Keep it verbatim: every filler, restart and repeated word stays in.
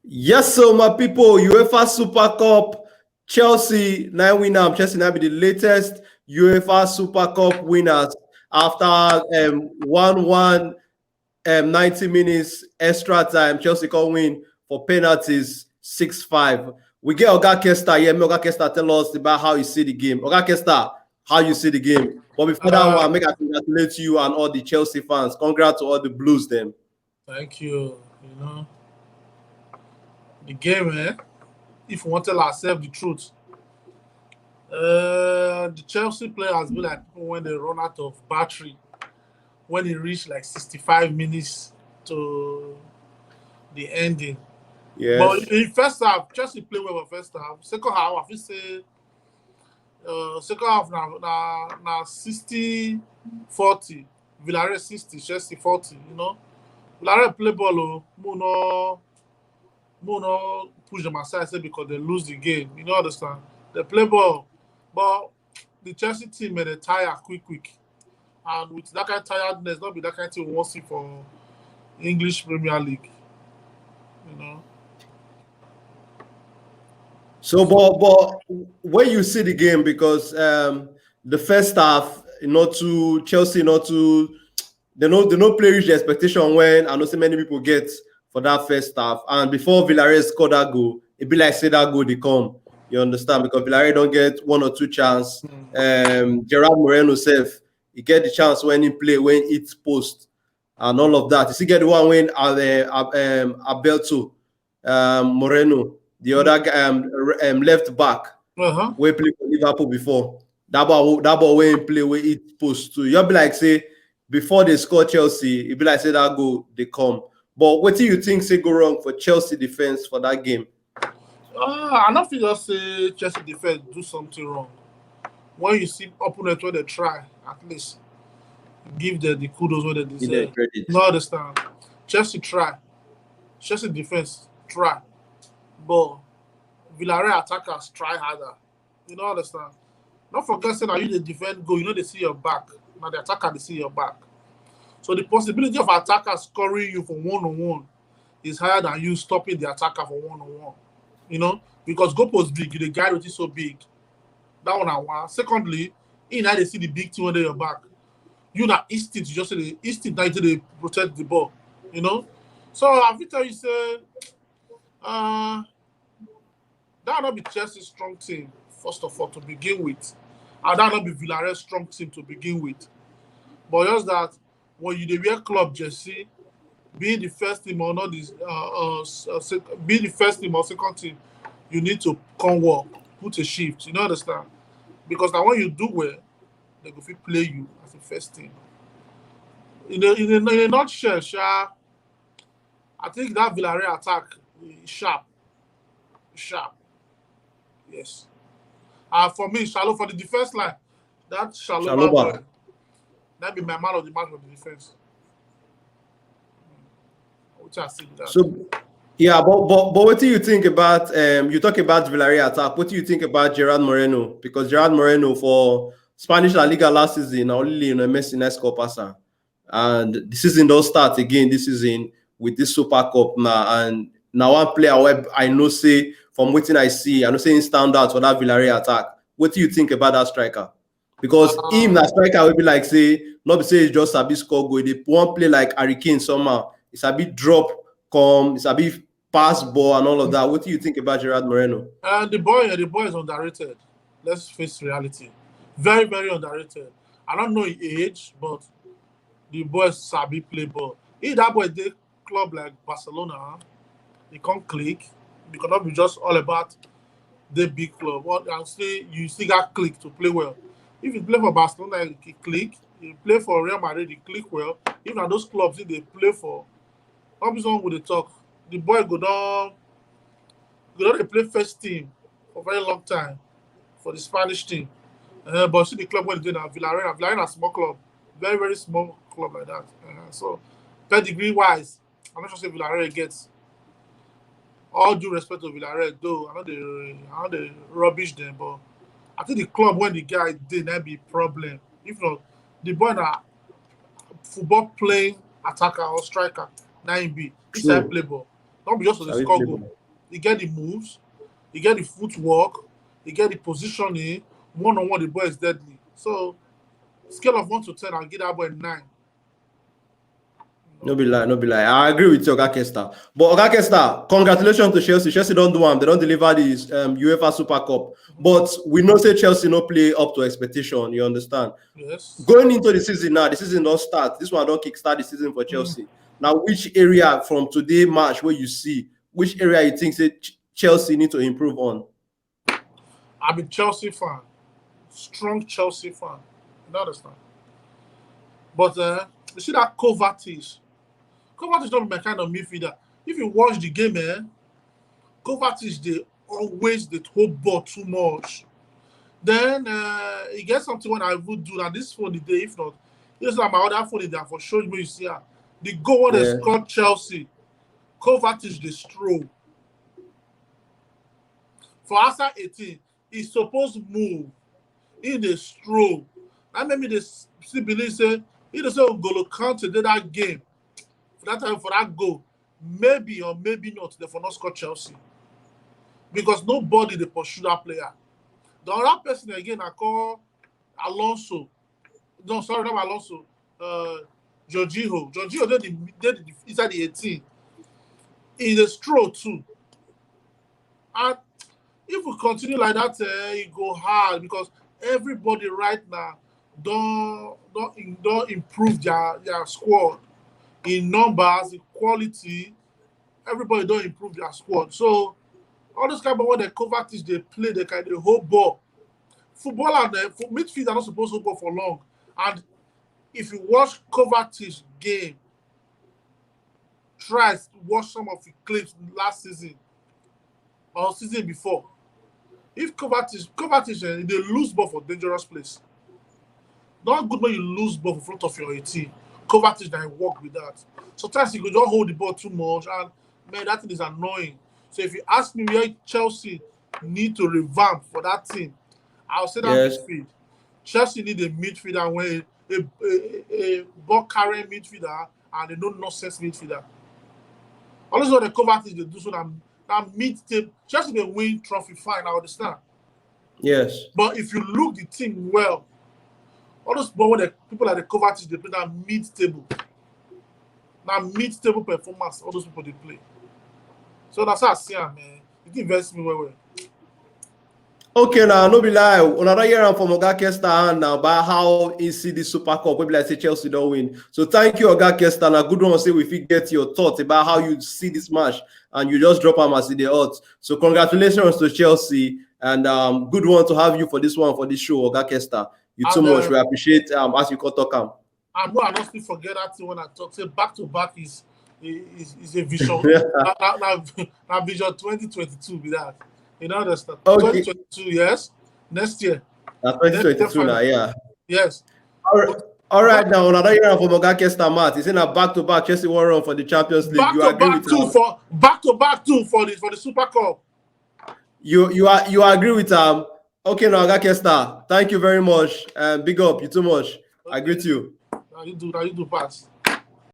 Yes, so my people, UEFA Super Cup, Chelsea now win am. Chelsea now be the latest UEFA Super Cup winners after um, one one, um, ninety minutes extra time. Chelsea can win for penalties six five. We get Oga Kesta here. Make Oga Kesta tell us about how you see the game. Oga Kesta, how you see the game. But before that Uh, one, make I congratulate you and all the Chelsea fans. Congrats to all the Blues, them. Thank you. You know, the game, eh? If we want to tell ourselves the truth, uh, the Chelsea players be like people when they run out of battery when it reach like sixty-five minutes to the ending. Yes. But in first half, Chelsea play well for first half. Second half, I feel say uh, second half na na na sixty forty. Villarreal sixty, Chelsea forty. You know, Villarreal play ball, oh, mo no, mo no push them aside say because they lose the game. You know, understand? They play ball, but the Chelsea team made a tire quick, quick, and with that kind of tiredness, not be that kind of thing we want see for English Premier League. You know. So, but but when you see the game, because um the first half, not too Chelsea, not too they no they no play reach the expectation when I know so many people get for that first half. And before Villarreal score that goal, it be like say that goal they come. You understand? Because Villarreal don't get one or two chance. Um, Gerard Moreno self, he get the chance when he play when it's post and all of that. You see, get the one when uh, um, Alberto um, Moreno, the other guy, um, r- um, left back, Uh-huh. we play for Liverpool before. That ball, that ball when he play, where it post to. You'll be like say before they score Chelsea, it be like say that goal they come. But what do you think say go wrong for Chelsea defense for that game? Uh, I don't feel just say Chelsea defense do something wrong. When you see opponent where they try, at least give them the kudos where they Give them deserve. credit. No understand. Chelsea try. Chelsea defense try. But Villarreal attackers try harder. You know understand. Don't forget say now you the defend goal. You know they see your back. Now the attacker they see your back. So the possibility of attacker scoring you for one on one is higher than you stopping the attacker for one on one. You know, because goalpost big, you the guy which is so big. That one I want. Secondly, in how they see the big thing under your back. You not instinct, you just say the instinct that you dey protect the ball. You know, so I will tell you say, uh, that not be Chelsea's strong team first of all to begin with, and that not be Villarreal's strong team to begin with. But just that when you dey wear club jersey, be the first team or not this, uh, uh, s- uh, sec- be the first team or second team, you need to come work, put a shift. You know understand? Because now when you do well, they go fit play you as the first team. In a, in a, in a nutshell, sha, I think that Villarreal attack is sharp, sharp. Yes. Uh, for me, Chalobah for the defense line, that Chalobah Chalobah. Boy, that be my man of the match for the defense. Which I see that. So yeah, but but but what do you think about um you talk about Villarreal attack? What do you think about Gerard Moreno? Because Gerard Moreno for Spanish La Liga last season, na only Lionel Messi next score passer. And the season don't start again this season with this Super Cup now. And now one player where I know say from what I see, I know say he stand out for that Villarreal attack. What do you think about that striker? Because Uh, him na striker will be like say, not be say he just sabi score goal. They one play like Harry Kane somehow. It's a bit drop come, it's a bit pass ball and all of that. What do you think about Gerard Moreno? Uh, the boy, the boy is underrated. Let's face reality. Very, very underrated. I don't know his age, but the boy sabi play ball. If that boy dey club like Barcelona, he can't click because not be just all about the big club. What I say, you still got click to play well. If you play for Barcelona, he click. You play for Real Madrid, he click well. If na those clubs he dey play for, not be someone with the talk. The boy go down, go down dey play first team for very long time for the Spanish team. Uh, but see the club when they now Villarreal. Villarreal a small club, very very small club like that. Uh, so pedigree wise, I'm not sure say Villarreal gets. All due respect to Villarreal, though I know they I know they rubbish them, but I think the club when the guy did that be problem. If not, the boy na football playing attacker or striker, na him be. He said True. Play ball. Not be just to score goal. He get the moves, he get the footwork, he get the positioning. One on one, the boy is deadly. So, scale of one to ten, I'll give that boy a nine. No be lie, no be lie. I agree with you, Oga Kesta. But Oga Kesta, congratulations to Chelsea. Chelsea don't do one. They don't deliver this um, UEFA Super Cup. But we know say Chelsea no play up to expectation. You understand? Yes. Going into the season now, the season don't start. This one don't kickstart the season for Chelsea. Mm. Now, which area from today match where you see, which area you think say Chelsea need to improve on? I'm a Chelsea fan, strong Chelsea fan. You understand? But uh, you see that Kovacic. Kovacic don't be my kind of midfielder. If you watch the game, eh, Kovacic they always they hold ball too much. Then uh, you get something when I would do that this phone the day, if not, this is my other phone there for sure. You see, uh, the goal when yeah. they scored Chelsea, Kovacic they stroll. For Arsenal eighteen, he suppose move in the stroll. That make me dey still believe say he dey say N'Golo Kante did that game for that time for that goal, maybe or maybe not, they for not score Chelsea because nobody they pursue that player. The other person again I call Alonso. No, sorry, not Alonso. Uh, Jorginho. Jorginho did the, did the, inside the eighteen. He dey stroll too. And if we continue like that, uh, it go hard because everybody right now don't don't don't improve their their squad in numbers, in quality. Everybody don't improve their squad. So all those kind of when they Kovacic they play, they kind of hold ball. Footballer, the midfield are not supposed to go for long. And if you watch Kovacic game, try watch some of the clips last season or season before. If Kovacic, Kovacic, eh, they lose ball for dangerous place. Not good when you lose ball in front of your eighteen. Kovacic that work with that. Sometimes he could just hold the ball too much, and man, that thing is annoying. So if you ask me where Chelsea need to revamp for that team, I'll say that yes. midfield. Chelsea need a midfielder when a, a, a ball carrying midfielder and a no nonsense midfielder. Always when the Kovacic they do so that, that mid table, Chelsea they win trophy, fine, I understand. Yes. But if you look the team well, all those ball the people like the Kovacic they play that mid table. Now mid table performance, all those people they play. So that's how I see him, man. It invests me well well. Okay, now no be lie. Another year and from Oga Kesta and now about how he see the Super Cup. We be like say Chelsea don't win. So thank you, Oga Kesta. And a good one say we fit get your thoughts about how you see this match, and you just drop them as the odds. So congratulations to Chelsea, and um, good one to have you for this one for this show, Oga Kesta. You too and, much. Uh, we appreciate um as you call talk am. I know I don't still forget that thing when I talk. Say back to back is is, is a vision. Now, now, now, now vision twenty twenty-two be that. You know understand? Okay. twenty twenty-two, yes. Next year. Now twenty twenty-two now, yeah. Yes. All right. All right, now another year for Oga Kesta Matt. He's in a back-to-back Chelsea one run for the Champions League. Back you to agree back with two for back to back two for the for the Super Cup. You you are you agree with um. Okay, now Oga Kesta, thank you very much. Um, big up, you too much. Okay. I greet you. Now you do now you do pass.